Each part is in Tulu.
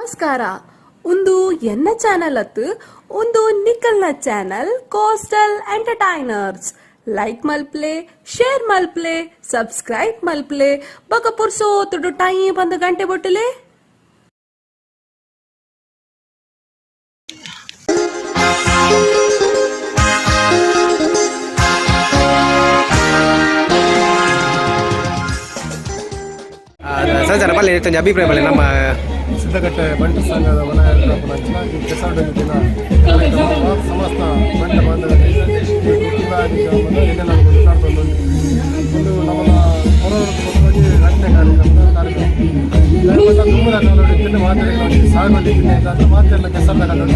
ನಮಸ್ಕಾರ. ಒಂದು ಎನ್ನ ಚಾನಲ್ ಅತ್ತು, ಒಂದು ನಿಖಲ್ನ ಚಾನಲ್ ಕೋಸ್ಟಲ್ ಎಂಟರ್ಟೈನರ್ಸ್. ಲೈಕ್ ಮಲ್ಪ್ಲೆ, ಶೇರ್ ಮಲ್ಪ್ಲೆ, ಸಬ್ಸ್ಕ್ರೈಬ್ ಮಲ್ಪ್ಲೆ. ಬಕ ಪುರ್ಸೋತುಡು ಟೈಮ್ ಬಂದ ಗಂಟೆ ಬೊಟ್ಟಲೆ. ಸಂಚಾರ ಬಲ್ಲೆ ಇತ್ತೊಂಜಿ ಅಭಿಪ್ರಾಯ ಬಲ್ಲೆ ನಮ್ಮ ಸಿದ್ದಕಟ್ಟೆ ಬಂಟ ಸಂಘದ ವಲಯ ನಂಚಿನ ಈ ಕೆಸರಡೊಂಜಿ ದಿನ ಕಾರ್ಯಕ್ರಮ ಸಮಸ್ತ ಬಂಟ ಬಾಂಧವರಿಗೆ ಈ ಕುಕ್ಕಿಬಾರಿ ಗ್ರಾಮದ ಎಲ್ಲೆಲ್ಲ ನಡ್ಕೊಂಡು ಒಂದು ನಮ್ಮ ಕೊರೋನಾದ ರಡ್ಡನೇ ಕಾರ್ಯಕ್ರಮ ಕಾರ್ಯಕ್ರಮ ದುಮ್ಮದ ಕಾಲೋಡಿ ಮಾತೆಲ್ಲ ಸಾಗೊಂಡು ಅಂತ ಮಾತೆಲ್ಲ ಕೆಸರದ ಕಾಲೋಡಿ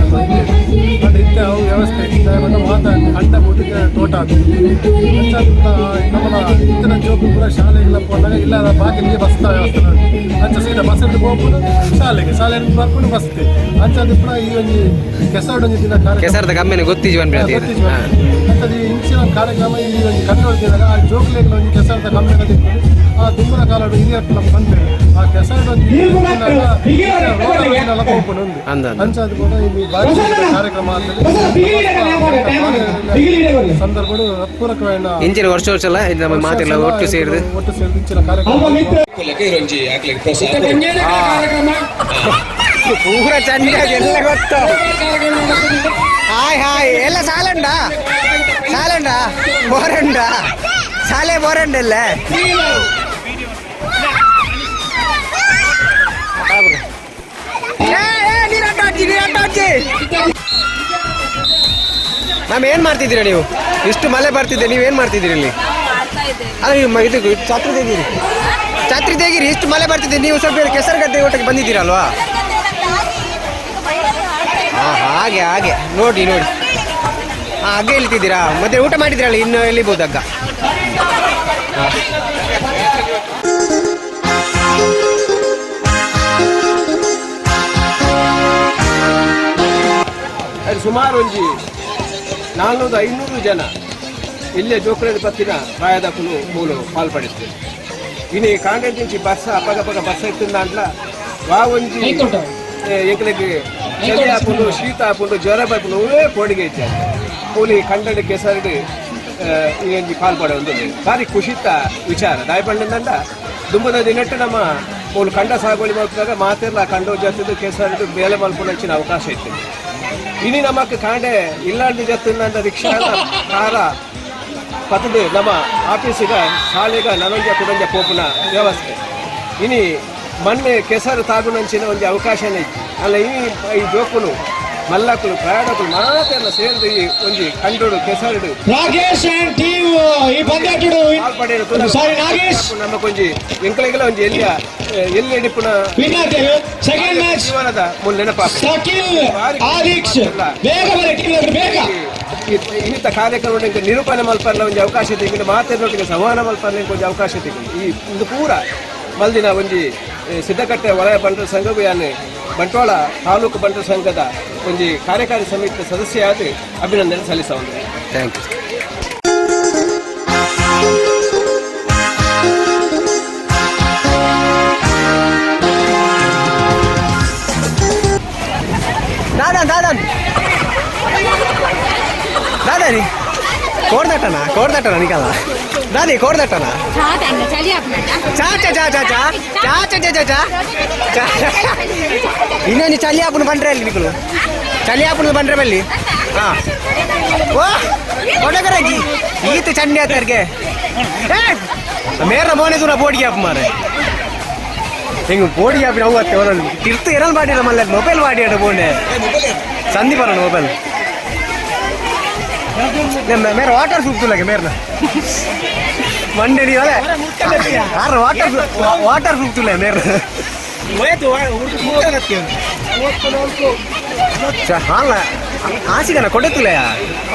ಬಟ್ ಇತ್ತೆ ಅವು ವ್ಯವಸ್ಥೆ ಇತ್ತೆ ಬಟ್ ಮಾತ ಕಂಡ ಬೂಟಿಗೆ ತೋಟ ಅದು ಅಂಚ ನಮ್ಮ ಇತ್ತಿನ ಜೋಕು ಪೂರ ಶಾಲೆಗೆಲ್ಲ ಪೋನಾಗ ಇಲ್ಲ ಬಾಕಿಲಿಗೆ ಬಸ್ತ ವ್ಯವಸ್ಥೆ ಉಂಟು. ಅಂಚ ಸೀದಾ ಬಸ್ ಹಿಡಿದು ಹೋಗ್ಬೋದು ಶಾಲೆಗೆ, ಶಾಲೆಗೆ ಬರ್ಕೊಂಡು ಬಸ್ತೆ. ಅಂಚ ಅದು ಪೂರ ಈ ಒಂಜಿ ಕೆಸರಡೊಂಜಿ ದಿನ ಕಾರ್ಯಕ್ರಮ ಕೆಸರದ ಕಮ್ಮಿನ ಗೊತ್ತಿಜಿ ಪನ್ಪಿನ. ಗೊತ್ತಿಜ್ಜಿ. ಅಂಥದ್ದು ಈ ಇಂಚಿನ ಕಾರ್ಯಕ್ರಮ ಇಲ್ಲಿ ಒಂಜಿ ಕಣ್ಣೊಡ್ದಿದಾಗ ಆ ಜೋಕ್ಲೆಗ್ಲ ಒಂಜಿ ಕೆಸರದ ಕಮ್ಮಿನ ತಿಕ್ಕೊಂಡು ಆ ದುಂಬುದ ಕಾಲಡು ಹಿರಿಯರು ನಮ್ಮ ಬಂದೆ ಆ ಕೆಸರದ ಪೋಪುಂಡು ಉಂದು. ಅಂದ ಅಂದ. ಅಂಚ ಅದು ಕೂಡ ಇಲ್ಲಿ ಭಾರಿ ಕಾರ್ಯಕ್ರಮ ಆದ್ಮೇಲೆ ಸಂದರ್ಭಗಳು ಪೂರಕವಾದ ಇಂಚಿನ ವರ್ಷ ವರ್ಷ ಎಲ್ಲ ಇದು ನಮ್ಮ ಮಾತೆಲ್ಲ ಒಟ್ಟು ಸೇರಿದು ಒಟ್ಟು ಸೇರಿದು ಇಂಚಿನ ಕಾರ್ಯಕ್ರಮ. ಪೂರ ಚಂದ ಎಲ್ಲ ಗೊತ್ತು. ಹಾಯ್ ಹಾಯ್, ಎಲ್ಲ ಸಾಲಂಡ ಸಾಲಂಡ ಬೋರಂಡ ಸಾಲೆ ಬೋರಂಡ ಎಲ್ಲ. ಮ್ಯಾಮ್, ಏನ್ ಮಾಡ್ತಿದ್ದೀರಾ ನೀವು? ಇಷ್ಟು ಮಳೆ ಬರ್ತಿದೆ, ನೀವೇನ್ ಮಾಡ್ತಿದ್ದೀರಿ ಇಲ್ಲಿ? ಅಲ್ಲ, ನೀವು ಇದು ಛತ್ರಿ ತೆಗೀರಿ, ಛತ್ರಿ ತೆಗೀರಿ. ಇಷ್ಟು ಮಳೆ ಬರ್ತಿದೆ, ನೀವು ಸ್ವಲ್ಪ ಕೆಸರುಗದ್ದೆ ಊಟಕ್ಕೆ ಬಂದಿದ್ದೀರಲ್ವಾ? ಹಾ, ಹಾಗೆ ಹಾಗೆ. ನೋಡಿ ನೋಡಿ. ಹಾ, ಹಗ್ಗ ಎಳಿತಿದ್ದೀರಾ? ಮತ್ತೆ ಊಟ ಮಾಡಿದ್ರಲ್ಲ, ಇನ್ನು ಎಳಿಬೋದು ಹಗ್ಗ. ಹಾ. ಅದು ಸುಮಾರು ಒಂಜಿ 400-500 ಜನ ಇಲ್ಲೇ ಜೋಕುಲದ ಪತ್ತಿನ ಪ್ರಾಯದಕುಲು ಮೂಲು ಪಾಲ್ಪಡಿಸ್ತೇವೆ. ಇನಿ ಕಾಂಡೆಂಟಿಂಚಿ ಬಸ್ ಅಪಗಪಗ ಬಸ್ ಇತ್ತಿಂದ ಅಂಟ್ಲ ವಾ ಒಂಜಿ ಎಂಕ್ಲೆಗ್ ಚಳಿ ಆಪುಂಡು, ಶೀತ ಆಪುಂಡು, ಜ್ವರ ಬರ್ಪುಂಡು, ಅವೇ ಕೋಡಿಗೆ ಇಚ್ಛೆ ಮೂಲಿ ಕಂಡಡಿ ಕೆಸರಡು ಈ ಒಂಜಿ ಪಾಲ್ಪಡೆ ಒಂದು ಭಾರಿ ಖುಷಿತ ವಿಚಾರ. ದಾಯಪಂಡಂದ ದುಂಬದ ದಿನಟ್ಟು ನಮ್ಮ ಮೂಲು ಕಂಡ ಸಾಗುವಳಿ ಮಲ್ಪದಾಗ ಮಾತೆಲ್ಲ ಕಂಡೋ ಜೊತೆದು ಕೆಸರಡು ಬೇಲೆ ಮಲ್ಪುನಂಚಿನ ಅವಕಾಶ ಇತ್ತು. ಇನಿ ನಮಕ್ ಕಾಂಡೆ ಇಲ್ಲಾಂಡಿ ಜತ್ತಿಂದ ರಿಕ್ಷಾ ಕಾರ ಪತದು ನಮ್ಮ ಆಫೀಸಿಗ ಶಾಲೆಗ ನನೊಂಜ ಕುಡಂಜ ಪೋಪುನ ವ್ಯವಸ್ಥೆ. ಇನಿ ಮೊನ್ನೆ ಕೆಸರು ತಾಗುನಂಚಿನ ಒಂಜಿ ಅವಕಾಶನೇ ಇತ್ತು ಅಲ್ಲ. ಈ ಈ ಜೋಕುಲು ಮಲ್ಲಕುಲು ಪ್ರಯಾಣಕುಲು ಮಾತೆಲ್ಲ ಸೇರಿದು ಈ ಒಂಜಿ ಕಂಡುಡು ಕೆಸರುಡು ರಾಕೇಶ್ ಅಂಡ್ ಟೀಮ್ ಈ ಪಂದ್ಯಾಟುಡು ಪಾಲ್ಪಡೆಯಲು ಸಾರಿ ನಾಗೇಶ್ ನಮಕೊಂಜಿ ಎಂಕಲೆಗೆಲ್ಲ ಒಂಜಿ ಎಲ್ಲಿಯ ಎಲ್ಲಿ ಎಡಿಪುನ ವಿನ್ ಆಗ್ತೇವೆ. ಸೆಕೆಂಡ್ ಮ್ಯಾಚ್ ಜೀವನದ ಮುಲ್ ನೆನಪಾಪ. ಸಕಿಲ್ ಆದೀಕ್ಷ್ ಬೇಗ ಬರ ಟೀಮ್ ಬೇಗ. ಇನ್ನಿತ ಕಾರ್ಯಕ್ರಮ ನಿರೂಪಣೆ ಮಲ್ಪರ್ಲ ಒಂಜಿ ಅವಕಾಶ ತಿಂಗಳು, ಮಾತೆನ್ನೊಟ್ಟಿಗೆ ಸಂವಹನ ಮಲ್ಪರ್ಲ ಒಂಜಿ ಅವಕಾಶ ತಿಂಗಳು. ಈ ಇಂದು ಪೂರ ಮಲ್ದಿನ ಒಂಜಿ ಸಿದ್ದಕಟ್ಟೆ ವಲಯ ಬಂಟರ ಸಂಘವು ಯಾನ್ ಬಂಟ್ವಾಳ ತಾಲೂಕು ಬಂಟರ ಸಂಘದ ಒಂಜಿ ಕಾರ್ಯಕಾರಿ ಸಮಿತಿ ಸದಸ್ಯ ಆದ ಅಭಿನಂದನೆ ಸಲ್ಲಿಸ. Thank you. ದಾದಾ ದಾದಾ ದಾದಾನಿ ಕೋಡ್ದಟ್ಟನ ಕೋಡ್ದಟ್ಟನ ನಿಕಲ್ಲ ದಾದಿ ಕೋಡ್ದಟ್ಟನ ಚಾ ಚಾ ಚಾ ಚಾ ಚಾ ಚಾ ಚಾ ಚಾ ಚಾ ಚಾ. ಇನ್ನೊಂದು ಚಳಿ ಆಪುನ ಬಂದ್ರೆ ಅಲ್ಲಿ ನಿಕಲು ಚಳಿ ಆಪುನ ಬಂದ್ರೆ ಬಲ್ಲಿ. ಹಾ, ಓ ಕೊಡಗರಜಿ ಈತ ಚಂಡಿ ಆತರ್ಗೆ ಮೇರ ಮೋನೆ ದೂರ ಬೋಡಿಗೆ ಆಪ್ ಮಾರೆ. ಹಿಂಗೆ ಬೋಡಿಗೆ ಆಪಿನ ಅವು ಅತ್ತೆ ಒಂದೊಂದು ತಿರ್ತು ಎರಲ್ ಮಾಡಿಲ್ಲ ಮಲ್ಲ ಮೊಬೈಲ್ ಮಾಡಿ ಅಡ ಬೋನೆ ಸಂಧಿ ಬರೋಣ ಮೊಬೈಲ್ ಮೇರ ವಾಟರ್ ಪ್ರೂಫ್ ತುಲಗೆ ಮೇರ್ನ ಮಂಡೆ ನೀವಲ್ಲ ಆರ್ ವಾಟರ್ ವಾಟರ್ ಪ್ರೂಫ್ ತುಲೆ ಮೇರ್ನ ಹಾಲ ಆಸಿಗನ ಕೊಡೆ ತುಲೆಯ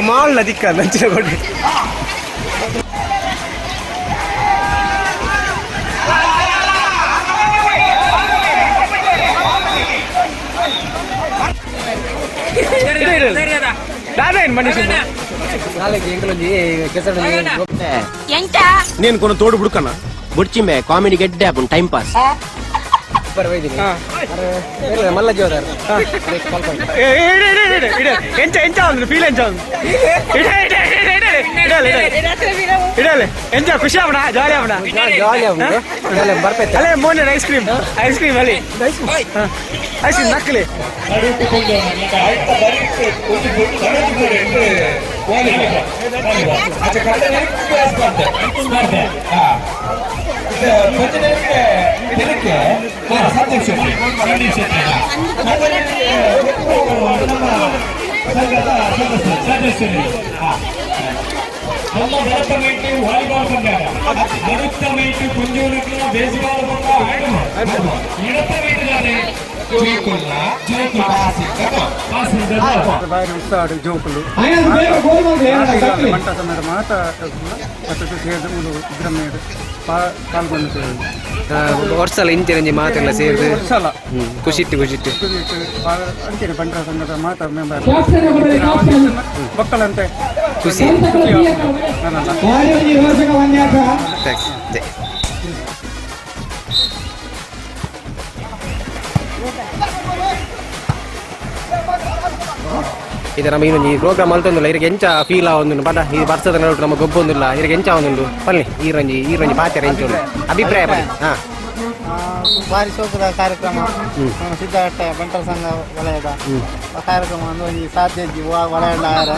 ಮಾಳ್ನ ದಿಕ್ಕ ನಂಚಿನ ಕೊಡೆ. నేను కొన తోడు బుడుకన్నా బుడ్చిమే కామెడీ గడ్డి టైం పాస్. ಗೊಬ್ಬರ ಒಯ್ದಿನಿ. ಮಲ್ಲ ಜೋದಾರ. ಎಂಚ ಎಂಚ ಒಂದು ಫೀಲ್ ಎಂಚ ಒಂದು ಇಡ ಇಡ ಇಡ ಇಡ ಇಡಲೆ ಇಡಲೆ ಎಂಚ ಖುಷಿ ಆವಣ ಜಾಲಿ ಆವಣ. ಜಾಲಿ ಆವಣ ಬರ್ಪೈತೆ. ಅಲ್ಲೇ ಮೋನೆ ಐಸ್ ಕ್ರೀಮ್ ಐಸ್ ಕ್ರೀಮ್ ಅಲ್ಲಿ ಐಸ್ ಕ್ರೀಮ್ ನಕ್ಕಲಿ. ನಮ್ಮ ಭರತ ಮೇಟಿ ವಾಲಿಬಾಲ್ ಪಂದ್ಯಾಟ ನಡುತ್ತ ಮೇಟಿ ಪುಂಜೋನಕ್ಲ ಬೇಸಿಬಾಲ್ ಪಕ್ಕ ಇಡತ್ತ ಮೇಟಿದಾನೆ ಬಾರಿ ಉತ್ಸಾಹ ಜೋಕುಲು ಬಂಟ ಸಂಘದ ಮಾತ ಮತ್ತು ಸೇರಿದ ಮೂಲು ಗ್ರಾಮೀಣ ಪಾಲ್ಗೊಂಡು. ವರ್ಷಲ ಇಂಚಿನಂಜಿ ಮಾತೆಲ್ಲ ಸೇರಿದು. ವರ್ಷಲ. ಖುಷಿಟ್ಟು ಖುಷಿಟ್ಟು. ಅಂಚನೆ ಬಂಟರ ಸಂಘದ ಮಾತ ಮೆಂಬರ್ ಮಕ್ಕಳಂತೆ. ಖುಷಿ. ನನ್ನ thanks ಜೈ. ಇದು ನಮ್ಮ ಇನ್ನೊಂದು ಈ ಪ್ರೋಗ್ರಾಮ್ ಅಲ್ತೊಂದಿಲ್ಲ ಇರಿಗೆ ಎಂಚ ಫೀಲ್ ಆವೊಂದುಂಡು ಪಂಡ ಈ ಬರ್ಸದ ನಡುಟು ನಮ್ಮ ಗೊಬ್ಬೊಂದಿಲ್ಲ ಇರಿಗೆ ಎಂಚ ಆವೊಂದುಂಡು ಪನ್ಲೆ ಈರಂಜಿ ಈರಂಜಿ ಪಾತೆರ ಎಂಚ ಉಂಡು ಅಭಿಪ್ರಾಯ ಪನ್ಲೆ ಹಾ. ಭಾರಿ ಶೋಕದ ಕಾರ್ಯಕ್ರಮ ನಮ್ಮ ಸಿದ್ಧಾರ್ಥ ಬಂಟರ ಸಂಘ ವಲಯದ ಆ ಕಾರ್ಯಕ್ರಮ ಒಂದು ಒಂಜಿ ಸಾಧ್ಯ ಇಜ್ಜಿ ವಲಯಡ ಆರ.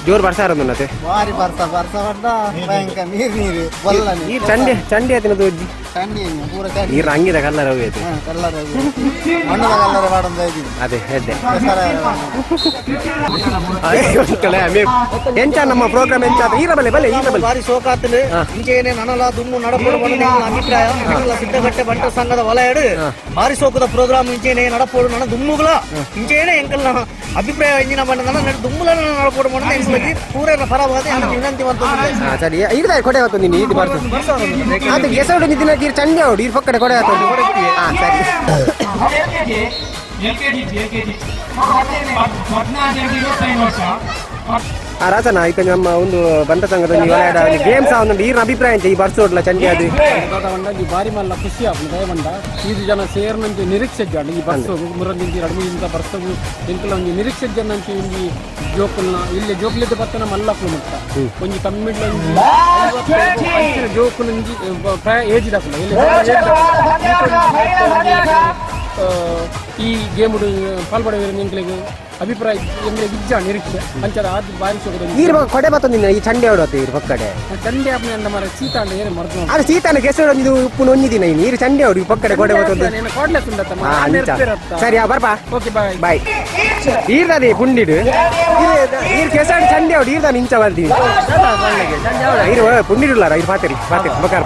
ಜೋರು ಬರ್ಸ ಆರೊಂದುಂಡತೆ. ಭಾರಿ ಬರ್ಸ ಬರ್ಸ ಬರ್ದ ಭಯಂಕರ ನೀರು ನೀರು ಬೊಲ್ಲ. ಈ ಚಂಡೆ ಚಂಡೆ ಆತಿನ ತೋಜಿ. ಚಂಡಿ ಪೂರ ಚಂಡಿ. ನೀರು ಅಂಗಿದ ಕಲ್ಲರ್ ಹೋಗೈತೆ. ಹಾ, ಕಲ್ಲರ್ ಹೋಗಿ ಮಣ್ಣದ ಕಲ್ಲರ್ ಪಾಡೊಂದು ಇದ್ದೀನಿ. ಅದೇ ಹೆಡ್ಡೆ. ಕೆಸರ. ಎಂಚ ನಮ್ಮ ಪ್ರೋಗ್ರಾಮ್ ಎಂಚ ಆತ? ಈರ ಬಲೆ ಬಲೆ ಈರ ಬಲೆ. ಭಾರಿ ಶೋಕಾತಲು ಇಂಚೇನೆ ನನಲ ದುಮ್ಮು ನಡಪೋಡು ಪಂಡ ಎಂಕಲ್ನ ಅಭಿಪ್ರಾಯ. ಎಂಕಲ್ನ ಸಿದ್ಧಗಟ್ಟೆ ಬಂಟರ ಸಂಘದ ವಲಯಡು ಭಾರಿ ಶೋಕದ ಪ್ರೋಗ್ರಾಮ್ ಇಂಚೇನೆ ನಡಪೋಡು ನನ ದುಮ್ಮುಗಳ ಇಂಚೇನೆ ಎಂಕಲ್ನ ಅಭಿಪ್ರಾಯ ಇಂಜಿನ ಪಂಡ ನನ ದುಮ್ಮುಲ ನಡಪೋಡು ಪಂಡ ಎಂಕಲ್ಗೆ ಪೂರ ಪರವಾದ ಎಂಕಲ್ನ ವಿನಂತಿ ಮಂತೊಂದುಲ್ಲೆ. ಹಾ ಸರಿ ಈರ್ದ ಕೊಡೆ ಆತು ನೀನು ಇದು ಬರ್ತು ಆತ ಕೆಸರು ನಿಂತಿನ ಈರ್ ಚಂಡೆ ಅವಡು ಈರ್ ಪಕ್ಕಡೆ ಕೊಡೆ ಆತು. ಹಾ ಸರಿ. ಆ ರಾಜನ ಈಗ ನಮ್ಮ ಒಂದು ಬಂಟ ಸಂಘದ ಗೇಮ್ಸ್ ಒಂದು ಈರ್ನ ಅಭಿಪ್ರಾಯ ಎಂಚ ಈ ಬರ್ಸೋಡ್ಲ ಚಂಡಿ ಅದು? ಒಂಜಿ ಬಾರಿ ಮಲ್ಲ ಖುಷಿ ಆಪುಂಡು ದಯಮಂಡ ಈದು ಜನ ಸೇರ್ನಂಚಿ ನಿರೀಕ್ಷೆ ಜಾಂಡ್ ಈ ಬರ್ಸೋಗು ಮುರಂದಿಂಚಿ ರಡ್ಮುಯಿಂದ ಬರ್ಸೋಗು ಎಂಕಲ ಒಂಜಿ ನಿರೀಕ್ಷೆ ಜನ ಒಂಜಿ ಜೋಕುಲ್ನ ಇಲ್ಲಿ ಜೋಕುಲಿದ್ದ ಬತ್ತನ ಮಲ್ಲಕ್ಲು ಮುಟ್ಟ ಒಂಜಿ ಕಮ್ಮಿಡ್ಲ ಒಂಜಿ 50 ಜೋಕುಲು ಒಂಜಿ ಪ್ರಾಯ ಏಜ್ ದಾಕುಲ ಇಲ್ಲಿ ಈ ಗೇಮ್ ಪಾಲ್ಪಡವೇರು ಎಂಕ್ಲೆಗ್ ಅಭಿಪ್ರಾಯ ಎಂಕ್ಲೆಗ್ ಇಜ್ಜ ನಿರೀಕ್ಷೆ ಅಂಚದ ಆದ್ ಬಾರಿ ಶೋಕದ. ಈರ್ ಕೊಡೆ ಬತ್ತೊಂದಿನ ಈ ಚಂಡೆ ಅವಡು ಆತು ಈರ್ ಪಕ್ಕಡೆ. ಚಂಡೆ ಆಪುನ ಅಂಡ ಮಾರ ಸೀತ ಅಂಡ ಏನ್ ಮರ್ದು. ಅದು ಸೀತಾನ ಕೆಸರು ಇದು ಉಪ್ಪು ಒಂಜಿ ದಿನ ನೀರು ಚಂಡೆ ಅವಡು ಈ ಪಕ್ಕಡೆ ಕೊಡೆ ಬತ್ತೊಂದು. ಕೋಡ್ಲೆಸ್ ಉಂಡತ್ತ. ಹಾ ಅಂಚ ಸರಿ ಆ ಬರ್ಪಾ. Okay bye. ಬಾಯ್. ಈರ್ದದೆ ಪುಂಡಿಡು ಈರ್ ಕೆಸಾಡು ಚಂಡೆ ಅವಡು ಈರ್ದ ಇಂಚ ಬರ್ತೀನಿ ಈರು ಪುಂಡಿಡುಲ್ಲಾರ ಈರ್ ಪಾತೆರಿ ಪಾತೆರಿ ಬಕಾರ.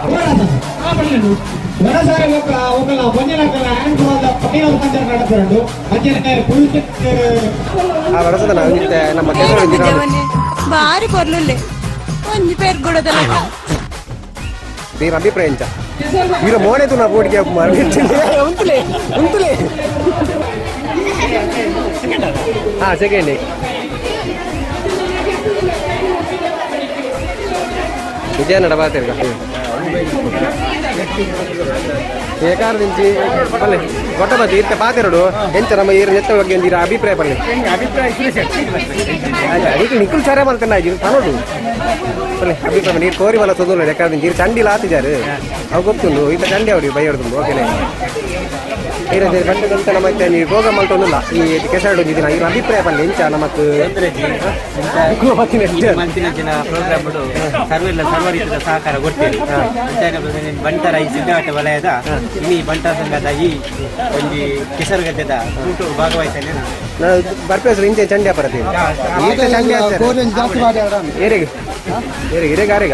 ಆ ಬರಸದನ ಇತ್ತೆ ನಮ್ಮ ಕೆಸರು ಒಂಜಿ ಬಾರಿ ಪೊರ್ಲುಲ್ಲೆ ಒಂಜಿ ಪೇರ್ಗುಡದಲ್ಲ. ನೀರ್ ಅಭಿಪ್ರಾಯ ಎಂಚ ಈರ ಮೋನೆ ತುನ ಬೋಟಿಗೆ ಮಾರ ಉಂತುಲೆ ಉಂತುಲೆ. ಹಾ ಸೆಕೆಂಡ್ ವಿಜಯನಡ ಬಾತಿರ್ಗ ಏಕಾರದಿಂಚಿ ಪಲ್ಲೆ ಗೊಟ್ಟ ಬತ್ತಿ ಇರ್ತೆ ಪಾತೆರಡು ಎಂಚ ನಮ್ಮ ಈರ ನೆತ್ತ ಬಗ್ಗೆ ಒಂದಿರ ಅಭಿಪ್ರಾಯ ಪಲ್ಲೆ. ಅದಕ್ಕೆ ನಿಕ್ಕುಲ್ ಸರಿ ಮಲ್ತನ ಇರು ಪನೋಡು ಪಲ್ಲೆ ಅಭಿಪ್ರಾಯ. ನೀರು ಕೋರಿ ಮಲ್ಲ ತೊಂದರೆ ಎಕಾರದಿಂಚಿ ಈರು ಚಂಡಿಲ ಆತಿಜಾರು ಅವು ಗೊತ್ತುಂಡು ಈತ ಚಂಡಿ ಅವ್ರಿ ಬೈಯೊಡ್ದುಂಡು ಓಕೆನೆ. ಈರ ಗಂಟೆ ಗಂಟೆ ನಮ್ಮ ಇತ್ತೆ ನೀರು ಪ್ರೋಗ್ರಾಮ್ ಮಲ್ತೊಂದಿಲ್ಲ ಈ ಕೆಸರು ಒಂಜಿ ದಿನ ಈರ ಅಭಿಪ್ರಾಯ ಪಲ್ಲೆ ಎಂಚ ನಮಕ್ ನಿಕ್ಕುಲ ಬತ್ತಿನ ಎಡ್ಡೆ. ಮಂತಿನ ಜನ ಪ್ರೋಗ್ರಾಮ್ ಸರ್ವೆಲ್ಲ ಸರ್ವ ರೀತಿಯ ಸಹಕಾರ ಕೊಡ್ತೇವೆ. ಅಂಚನೆ ಬಂಟರ ಈ ಸಿದ್ಧಘಟ್ಟ ವಲಯದ ಇನ್ನು ಈ ಬಂಟ ಸಂಘದ ಈ ಒಂದು ಕೆಸರುಗಡ್ಡೆದ ಕೂಟು ಭಾಗವಹಿಸಲಿ. ನಾನು ಬರ್ಪೇಸ್ರು ಇಂಚೆ ಚಂಡಿ ಅಪರತಿ ಈತ ಚಂಡಿ ಆಚಾರ ಏರಿಗೆ ಏರಿಗೆ ಇರೇಗ ಆರೇಗ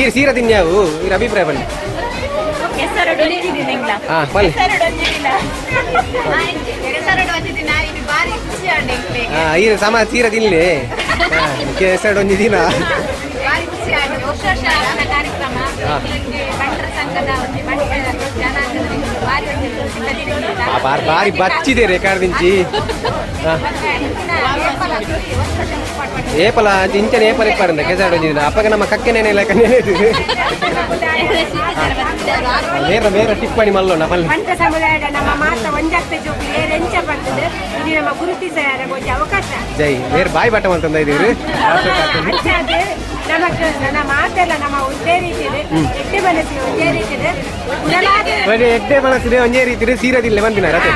ಈರ್ ಸೀರೆ ತಿನ್ಯಾವು ಈರ ಅಭಿಪ್ರಾಯ ಬನ್ನಿ. ಹಾ ಬನ್ನಿ. ಹಾ ಈರ ಸಮ ಸೀರೆ ತಿನ್ಲಿ ಹಾ ಕೆಸರು ಒಂಜಿ ದಿನ. ಭಾರಿ ಖುಷಿ ಆಯ್ತು. ವರ್ಷ ವರ್ಷ ಆಗುವ ಕಾರ್ಯಕ್ರಮ ಒಂಜಿ ಬಂಟರ ಸಂಘದ ಒಂಜಿ ಬಂಟ ಜನಾಂಗದ ಭಾರಿ ಒಂದು ಸಿದ್ಧತೆ. ಬಾರಿ ಬಚ್ಚಿದೆ ರೆಕಾರ್ಡ್ ದಿಂಚಿ. ಏಪಲ ಇಂಚನೆ ಏಪಲ ಇಪ್ಪಾರಂದ ಕೆಸಾಡು ಒಂಜಿ ಅಪ್ಪಗ ನಮ್ಮ ಕಕ್ಕೆನೇನೆ ಲೆಕ್ಕ ನೆನೆದು. ಬೇರೆ ಬೇರೆ ಟಿಪ್ಪಣಿ ಮಲ್ಲೋಣ ಪಲ್ಲೆ. ಬಂಟ ಸಮುದಾಯದ ನಮ್ಮ ಮಾತ ಒಂಜಾಗ್ತ ಜೋಕುಲು ಏರ್ ಎಂಚ ಬರ್ತದೆ ಇದು ನಮ್ಮ ಗುರುತಿಸ ಒಂಜಿ ಅವಕಾಶ. ಜೈ ಬೇರೆ ಬಾಯಿ ಬಟ್ಟ ಅಂತಂದ ಇದೀರಿ. ಅಂಚಾದ್ ನಮಕ್ ನನ್ನ ಮಾತೆಲ್ಲ ನಮ್ಮ ಒಂದೇ ರೀತಿ ಇದೆ, ಎಡ್ಡೆ ಮನಸ್ಸಿಗೆ ಒಂದೇ ರೀತಿ ಇದೆ. ಬರೀ ಎಡ್ಡೆ ಮನಸ್ಸಿದೆ, ಒಂದೇ ರೀತಿ ಇದೆ, ಸೀರದಿಲ್ಲ ಬಂದಿನ ರತೆ.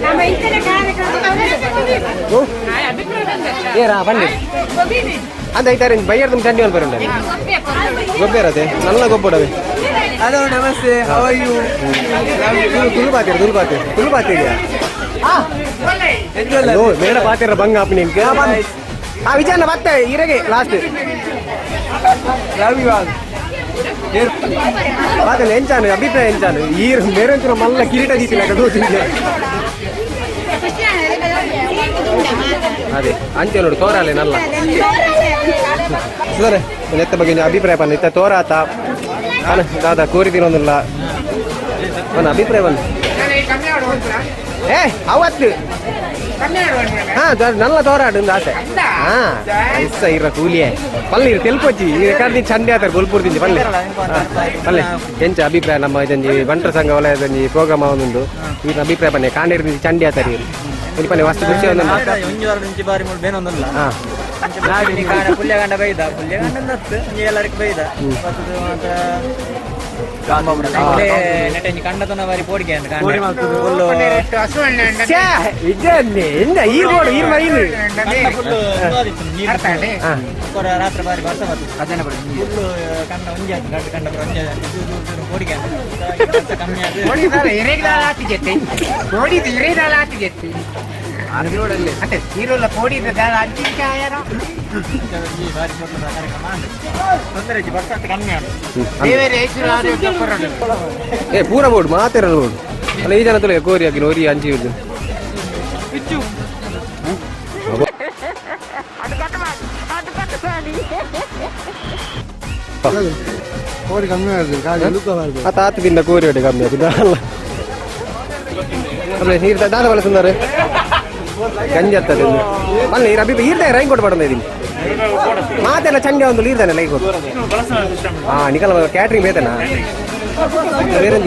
ನಮ್ಮ ಇಂಚಿನ ಕಾರ್ಯಕ್ರಮ. ಏರಾ ಬನ್ನಿ ಅಂದ ಐತಾರೆ ಬೈಯರ್ ತುಂಬ ಚಂಡಿ ಬರಂಡ ಗೊಬ್ಬರತೆ ನಲ್ಲ ಗೊಬ್ಬರವೆ. ಹಲೋ, ನಮಸ್ತೆ, how are you? Tulu ಪಾತಿರ, ತುಳು ಪಾತಿ, ತುಳು ಪಾತಿರಿಯಾ? ಮೇಡ ಪಾತಿರ ಬಂಗ ಅಪ್ಪ ನಿಮ್ಗೆ. ಆ ವಿಚಾರ ಮತ್ತೆ ಇರಗೆ ಲಾಸ್ಟ್. Love you all. ಪಾತಲ್ಲ ಎಂಚಾನು ಅಭಿಪ್ರಾಯ ಎಂಚಾನು? ಈ ಮೇರಂಚುರ ಮಲ್ಲ ಕಿರೀಟ ದೀಪಿಲ್ಲ ದೋಸಿಗೆ. ಅದೇ ಅಂಚೆ ನೋಡು ತೋರಾಲೆ ನಲ್ಲ ಸುಧಾರೆ ನೆತ್ತ ಬಗ್ಗೆ ಅಭಿಪ್ರಾಯ ಪನ್ನ ಇತ್ತ ತೋರಾತ ಅಲ್ಲ ದಾದಾ ಕೋರಿ ತಿನ್ನೊಂದಿಲ್ಲ ಒಂದು ಅಭಿಪ್ರಾಯ ಬಂದು. ಏ ಅವತ್ತು ಹಾ ನಲ್ಲ ತೋರಾಡು ಒಂದು ಆಸೆ. ಹಾ ಇಸ್ಸ ಇರ ಕೂಲಿಯೇ ಪಲ್ಲೆ ಇರು ತೆಲ್ಪೊಚ್ಚಿ ಈ ರೆಕಾರ್ಡ್ ಚಂಡಿ ಆತಾರೆ ಬೊಲ್ಪುರ್ ತಿಂಜಿ ಪಲ್ಲೆ ಪಲ್ಲೆ ಎಂಚ ಅಭಿಪ್ರಾಯ? ನಮ್ಮ ಇದೊಂಜಿ ಬಂಟರ ಸಂಘ ವಲಯದೊಂಜಿ ಪ್ರೋಗ್ರಾಮ್ ಒಂದುಂಡು, ಈ ಅಭಿಪ್ರಾಯ ಪನ್ನೆ. ಕಾಂಡೇರ್ ಚಂಡಿ ಆತಾರೆ ಇಲ್ಲಿ ಪಲ್ಲೆ ವಸ್ತು ಖುಷಿ ಒಂದು. ಒಂಜಿ ವಾರ ಮುಂಚೆ ಬಾರಿ ಮುಳ್ಳು ಬೇನೊಂದಲ್ಲ. ಪುಲ್ಯ ಗಂಡ ಬೈದ, ಪುಲ್ಯ ಗಂಡ ಒಂಜಿ ಎಲ್ಲರಿಗೂ ಬೈದ ಬತ್ತದು ಮಾತ ನೆಟೆಂಜಿ ಕಂಡತನ ಬಾರಿ ಪೋಡಿಗೆ ಅಂತ ಫುಲ್ಲು. ಛೇ, ಇಜ್ಜೆ ಎಂದ ಈರ್ ಬೋಡು ಈರ್ ಮೈಲು. ಕಂಡ ಫುಲ್ಲು ನೀರು ಕೊರ ರಾತ್ರಿ ಬಾರಿ ಬರ್ಸ ಬರ್ತದೆ ಫುಲ್ಲು ಕಂಡ ಒಂಜಿ ಆಯ್ತು ಕಂಡ ಕಂಡ ಒಂಜಿ ಆಯ್ತು ಪೋಡಿಗೆ ಅಂತ ಕಮ್ಮಿ ಆಯ್ತು. ಬಾರಿ ಪೊರ್ಲುದ ಕಾರ್ಯಕ್ರಮ ಆಂಡ್ ತೊಂದರೆ ಇಜ್ಜಿ, ಬರ್ಸ ಕಮ್ಮಿ ಆಂಡ್. ಏ ಪೂರ ಬೋರ್ಡ್ ಮಾತೆರ ಬೋರ್ಡ್ ಅಲ್ಲ. ಈ ಜನ ತುಲೆ ಕೋರಿ ಹಾಕಿ ಒರಿ ಅಂಚಿ ಇದ್ದು. ಕೋರಿ ಕಮ್ಮಿ ಆಗುತ್ತೆ. ಆ ತಾತ ತಿಂದ ಕೋರಿ ಹೊಡೆ ಕಮ್ಮಿ ಆಯ್ತು ಅಲ್ಲ. ಆಮೇಲೆ ನೀರು ದಾದ ಬಲ ಸುಂದರ ಗಂಜಿ ಆಗ್ತದೆ ಅಲ್ಲ. ನೀರು ಅಭಿ ಈರ್ದೆ ರೈನ್ ಕೊಟ್ಟು ಬಡಂದ ಇದೀನಿ ಮಾತೆಲ್ಲ ಚಂಡಿ ಒಂದು ಈರ್ದಾನೆ ಲೈಕ್ ಕೊಟ್ಟು. ಹಾ ನಿಕಲ ಕ್ಯಾಟ್ರಿಂಗ್ ಬೇತನಾ ಬೇರೆ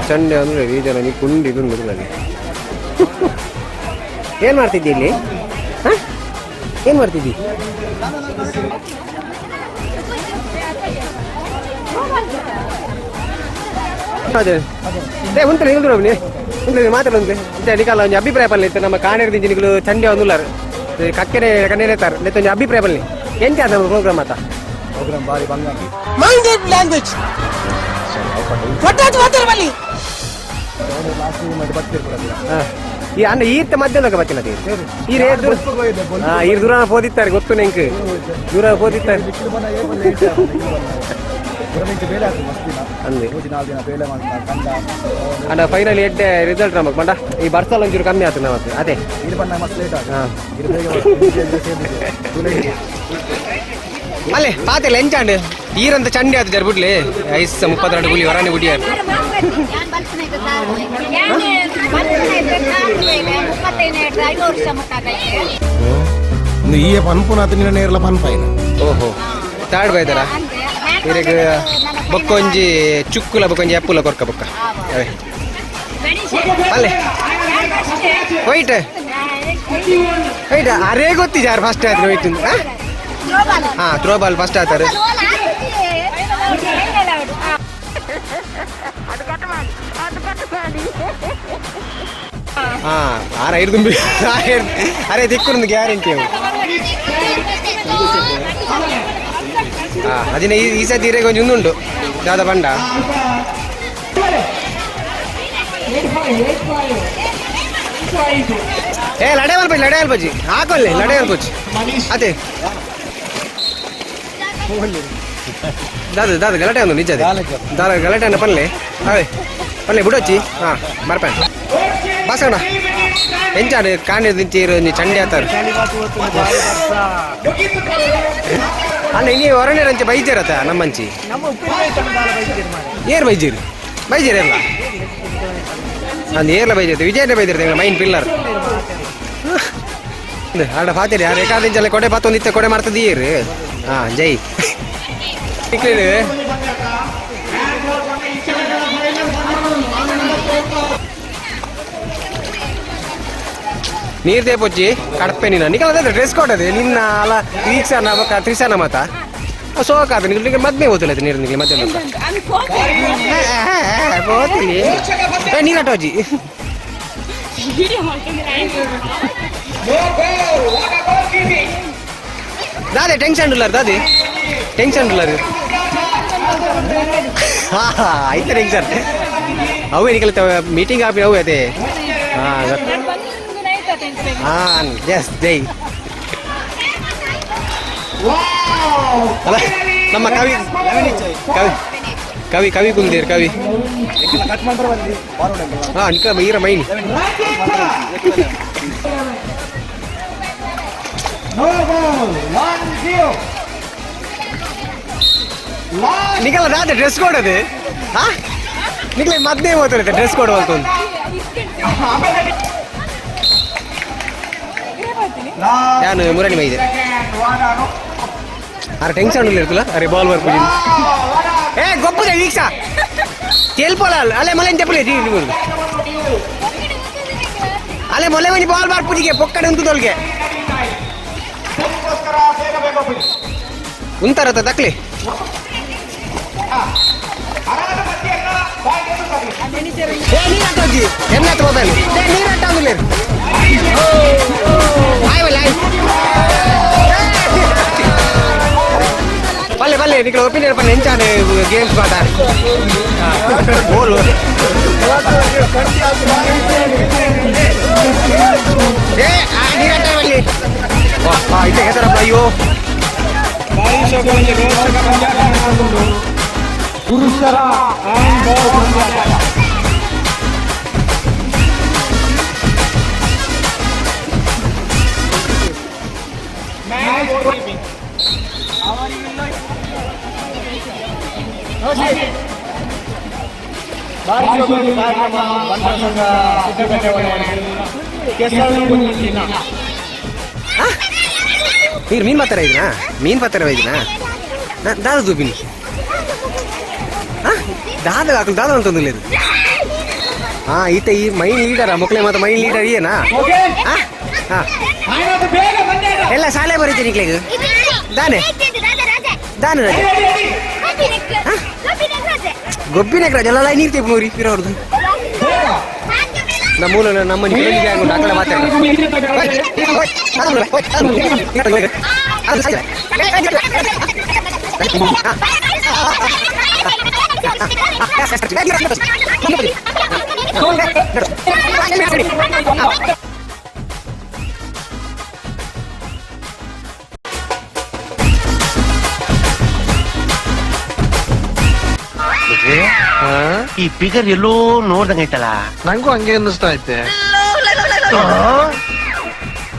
ಚಂಡೆ ಅಂದ್ರೆ ಈ ಜನ ನೀ ಕುಂಡಿ ಇದು ನನಗೆ. ಏನ್ ಮಾಡ್ತಿದ್ದಿ ಇಲ್ಲಿ? ಹಾ ಏನ್ ಮಾಡ್ತಿದ್ದಿ? ಅದೇ ಏ ಉಂಟಲ್ಲ ಇಲ್ದ್ರು ನೀ ಉಂಟು ಮಾತಾಡ ಉಂಟು ಇಂತ ನಿಕಲ ಒಂಜಿ ಅಭಿಪ್ರಾಯ ಪಲ್ಲೆ ಇತ್ತು. ನಮ್ಮ ಕಾಣೇರ್ ದಿಂಜಿನಿಗಳು ಚಂಡೆ ಒಂದುಲ್ಲಾರು ಕಕ್ಕೆನೆ ಕಣ್ಣೇನೆ ನೆತ್ತ ಒಂಜಿ ಅಭಿಪ್ರಾಯ ಪಲ್ಲೆ ಎಂಚ ನಮ್ಮ ಪ್ರೋಗ್ರಾಮ್ ಆತ? ಪ್ರೋಗ್ರಾಮ್ ಬಾರಿ ಬಂಗ. ಲ್ಯಾಂಗ್ವೇಜ್ ಲಾಸ್ಟ್ ಮೂಮೆಂಟ್ ಬರ್ತಿರ್ಬೋದು. ಹಾ. ಈ ಅಣ್ಣ ಈರ್ತ ಮಧ್ಯದಾಗ ಬತ್ತಿನ ಈ ರೇ ದೂರ. ಹಾ ಈರ್ ದೂರ ಪೋದಿತ್ತಾರೆ ಗೊತ್ತು ನೆಂಕ್ ದೂರ ಪೋದಿತ್ತಾರೆ. ಬೇಲೆ ಆಗ್ತದೆ ಮಸ್ತ್ ದಿನ. ಅಂದೆ. ಮೂಜಿ ನಾಲ್ಕು ದಿನ ಬೇಲೆ ಮಾಡ್ತಾರೆ ಕಂಡ. ಅಣ್ಣ ಫೈನಲ್ ಎಡ್ಡೆ ರಿಸಲ್ಟ್ ನಮಕ್ ಬಂಡ ಈ ಬರ್ಸಲ್ ಒಂಚೂರು ಕಮ್ಮಿ ಆಯ್ತು ನಮಕ್ ಅದೇ. ನೀರು ಬಣ್ಣ ಮಸ್ತ್ ಲೇಟ್ ಆಗ. ಹಾ. ನೀರು ಬೇಗ ಸೇರಿದೆ. ಅಲ್ಲೇ ಪಾತೆಲ್ಲ ಎಂಚಾಂಡ್ ಈರಂತ ಚಂಡಿ ಆತು ಜರ್ ಬಿಡ್ಲಿ ಐಸ್ 32 ಗುಲಿ ಹೊರನೆ ಗುಡಿಯಾರ. ಈ ಪನ್ಪುನಾಥ ನಿನ್ನ ನೇರ್ಲ ಪನ್ಪಾಯಿನ. ಓಹೋ ಥರ್ಡ್ ಬೈದಾರ ಇರೆಗ್ ಬೊಕ್ಕೊಂಜಿ ಚುಕ್ಕುಲ ಬೊಕ್ಕೊಂಜಿ ಅಪ್ಪುಲ ಕೊರ್ಕ ಬೊಕ್ಕ ಅವೇ ಅಲ್ಲೇ ವೈಟ್ ವೈಟ್ ಅರೇ ಗೊತ್ತಿಜಾರ್ ಫಸ್ಟ್ ಆಯ್ತು ವೈಟ್. ಹಾ ಥ್ರೋ ಬಾಲ್ ಫಸ್ಟ್ ಆತಾರೆ. ಹಾ ಆರ ಐದು ತುಂಬಿ ಅರೆ ದಿಕ್ಕುಂದು ಗ್ಯಾರಂಟಿ ಅವು. ಹಾ ಅದಿನ ಈ ಈ ಸತಿ ಇರೆಗ್ ಒಂಜಿ ಉಂದುಂಡು ದಾದ ಬಂಡ. ಏ ಲಡೆ ಮಲ್ಪಜ್ಜಿ, ಲಡೆ ಮಲ್ಪಜ್ಜಿ ಹಾಕೊಲ್ಲೆ ಲಡೆ ಮಲ್ಪಜ್ಜಿ ಅದೇ ದಾದ ದಾದ ಗಲಾಟೆ ಒಂದು ನಿಜ ಅದೇ ದಾದ ಗಲಾಟೆ ಅನ್ನ ಪಲ್ಲೆ ಅವೇ ಪಲ್ಲೆ ಬಿಡೋಚಿ. ಹಾ ಬರ್ಪೇಣ ಬಸಣ್ಣ ಎಂಚಾಡು ಕಾಂಡೆ ದಿಂಚಿ ಒಂಜಿ ಚಂಡಿ ಆತಾರ ಅಣ್ಣ. ಇನ್ನಿ ಹೊರನೇ ರಂಚೆ ಬೈಜೇರತ ನಮ್ಮಂಚಿ ಏರ್ ಬೈಜೇರು ಬೈಜಿರಲ್ಲ ಅಂದ್ ಏರ್ಲ ಬೈಜೈತೆ ವಿಜಯನೇ ಬೈದಿರ್ತೆ ಮೈನ್ ಪಿಲ್ಲರ್ ಆಡ ಫಾತಿರಿ ಯಾರು ಏಕಾದಿಂಚಲ್ಲ ಕೊಡೆ ಬಾತೊಂದಿತ್ತೆ ಕೊಡೆ ಮಾಡ್ತದೀರು. ಹಾ ಜೈ ನೀರ್ ತೇಪೊಚ್ಚಿ ಕಡಪೆ ನಿನ್ನ ನಿಕಲ ಡ್ರೆಸ್ ಕೋಡ್ ಅದೇ ನಿನ್ನ ಅಲ್ಲ ವೀಕ್ಷಣ ಬೊಕ್ಕ ತ್ರಿಸನ ಮಾತ ಸೋಕಾದ ನಿಮಗೆ ಮದ್ಮೆ ಓದಿಲ್ಲ ನೀರು ನಿಮಗೆ ಮದ್ವೆ ಹೋಗ್ತೀನಿ ನೀರು ಅಟೋಜಿ ದಾದೆ ಟೆನ್ಷನ್ ಉಲ್ಲಾರ ದಾದೆ ಟೆನ್ಷನ್ ಉಲ್ಲಾರ. ಹಾ ಆಯ್ತು ಟೆನ್ಷನ್ ಅವೇ ನಿಕಲ ಮೀಟಿಂಗ್ ಆಪಿ ಅವು ಅದೇ. ಹಾ ಹಾಂ ಎಸ್ ಜೈ. ಅಲ್ಲ ನಮ್ಮ ಕವಿ ಕವಿ ಕವಿ ಕವಿ ಕುಂದೇರ್ ಕವಿ. ಹಾ ನಿಕ ಈರ ಮೈನ್ ನಿಕಲ ದಾದ ಡ್ರೆಸ್ ಕೋಡ್ ಅದು. ಹಾ ನಿಕಲ ಮದ್ದೆ ಹೋಗ್ತಾರೆ ಡ್ರೆಸ್ ಕೋಡ್ ಹೋಗ್ತೊಂದು. ಯಾನು ಮುರಣಿ ಮೈದೆ ಅರೆ ಟೆನ್ಷನ್ ಇರ್ತಲ್ಲ ಅರೆ ಬಾಲ್ ವರ್ಕ್ ಏ ಗೊಪ್ಪುದೆ ವೀಕ್ಷ ತೆಲ್ಪೋಲ ಅಲ್ಲೇ ಮೊಲೆ ತೆಪ್ಪಲೆ ಅಲ್ಲೇ ಮೊಲೆ ಒಂಜಿ ಬಾಲ್ ಬಾರ್ ಪೂಜಿಗೆ ಪೊಕ್ಕಡೆ ಉಂತು ತೊಲ್ಗೆ ಉಂತಾರತ್ತ ತಕ್ಲಿ. ಏ ನೀರಾಟೋಜಿ ಎನ್ನಾತ್ರ ಮೊಬೈಲ್ ಏ ನೀರಾಟ ಅಂದಿಲ್ಲ ಪಲ್ಲೆ ಪಲ್ಲೆ ನಿಕಲ ಒಪಿನಿಯನ್ ಪಲ್ಲೆ ಎಂಚಾನೆ ಗೇಮ್ಸ್ ಮಾತ ಗೋಲು ಏ ನೀರಾಟ ಬಲ್ಲಿ ಇತ್ತೆ ಹೆಸರಪ್ಪ ಅಯ್ಯೋ ಪುರುಷರ ಹ್ಯಾಂಡ್ ಬಾಲ್ ಪಂದ್ಯಾಟ. ನೀರು ಮೀನು ಪಾತ್ರ ಇದೀನಾ? ಮೀನು ಪಾತ್ರ ಇದೀನಾ? ದಾದ ದೂಬಿನಿ ದಾದ ಹಾಕಲು ದಾದ ಅಂತಂದಿಲ್ಲ ಇದು. ಹಾ ಈತ ಈ ಮೈನ್ ಲೀಡರ್ ಮಕ್ಕಳೇ ಮತ್ತೆ ಮೈನ್ ಲೀಡರ್ ಏನಾ? ಹಾ ಎಲ್ಲ ಶಾಲೆ ಬರೀತೀನಿ ನಿಕ್ಲೆಗ್ ದಾನೆ ದಾನೆ ರಾಜೆ ಗೊಬ್ಬಿನ ರಾಜ ಎಲ್ಲ ನೀರು ತೆಪ್ಪು ನೋಡಿ ಇರೋರ್ದು ನಮ್ಮ ಮೂಲ ನಮ್ಮ ಆಕಡೆ ಮಾತಾಡ. ಈ ಫಿಗರ್ ಎಲ್ಲೋ ನೋಡ್ದಂಗೈತಲ್ಲ. ನಂಗೂ ಹಂಗೆ ಅನ್ನಿಸ್ತಾ ಐತೆ.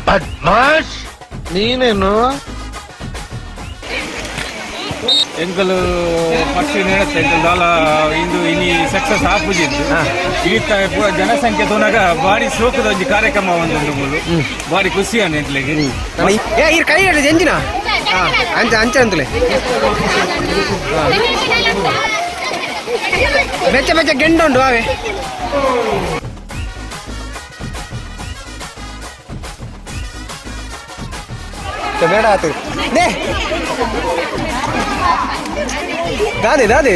ಬದ್ಮಾಶ್ ನೀನೇನು ಎಂಕಲು ಪಕ್ಷಿ ನೇಡತ್ತೆ ಎಂಕಲ್ ದಾಲ ಇಂದು ಇನಿ ಸಕ್ಸಸ್ ಆಪುಜಿದ್ದು ಈತ ಪೂರ ಜನಸಂಖ್ಯೆ ತೋನಾಗ ಬಾರಿ ಶೋಕದ ಒಂಜಿ ಕಾರ್ಯಕ್ರಮ ಒಂದು ಮೂಲು ಬಾರಿ ಖುಷಿ ಅನ್ನ ಎಂಕ್ಲೆಗ್. ಏ ಈ ಕೈ ಹಿಡಿದು ಎಂಜಿನ ಅಂಚ ಅಂಚ ಅಂತಲೇ ಬೆಚ್ಚ ಬೆಚ್ಚ ಗೆಂಡುಂಡು ಅವೇ. ಬೇಡ ಆತು they ದಾದೆ ದಾದೆ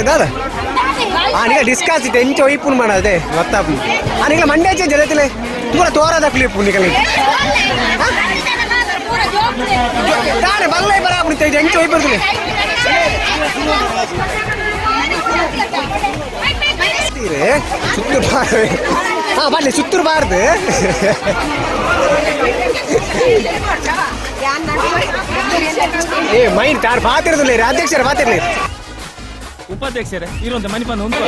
ದಾದ ಆ ನಿಗ ಡಿಸ್ಕಸ್ ಇತ್ತು ಎಂಚ ಒಯ್ಪುನ್ ಮಾಡದೆ ಗೊತ್ತಾಪು ಆ ನಿಗಲ ಮಂಡ್ಯ ಜಲತಿಲೆ ಪೂರ ತೋರದ ಕ್ಲಿಪ್ ನಿಗಲ ದಾನೆ ಬಲ್ಲೆ ಬರಾಪುನಿ ಎಂಚ ಒಯ್ಪುರ್ತಲೆ ಸುತ್ತೂರು ಬಾರ್ದು. ಹಾ ಬನ್ನಿ ಸುತ್ತೂರು ಬಾರ್ದು. ಏ ಮೈನ್ ತಾರ್ ಬಾತಿರದಿಲ್ಲ ಅಧ್ಯಕ್ಷರ ಬಾತಿರ್ಲಿ ಉಪಾಧ್ಯಕ್ಷರೇ ಇರುವಂತ ಮನಿಪಂದ ಉಂಟು.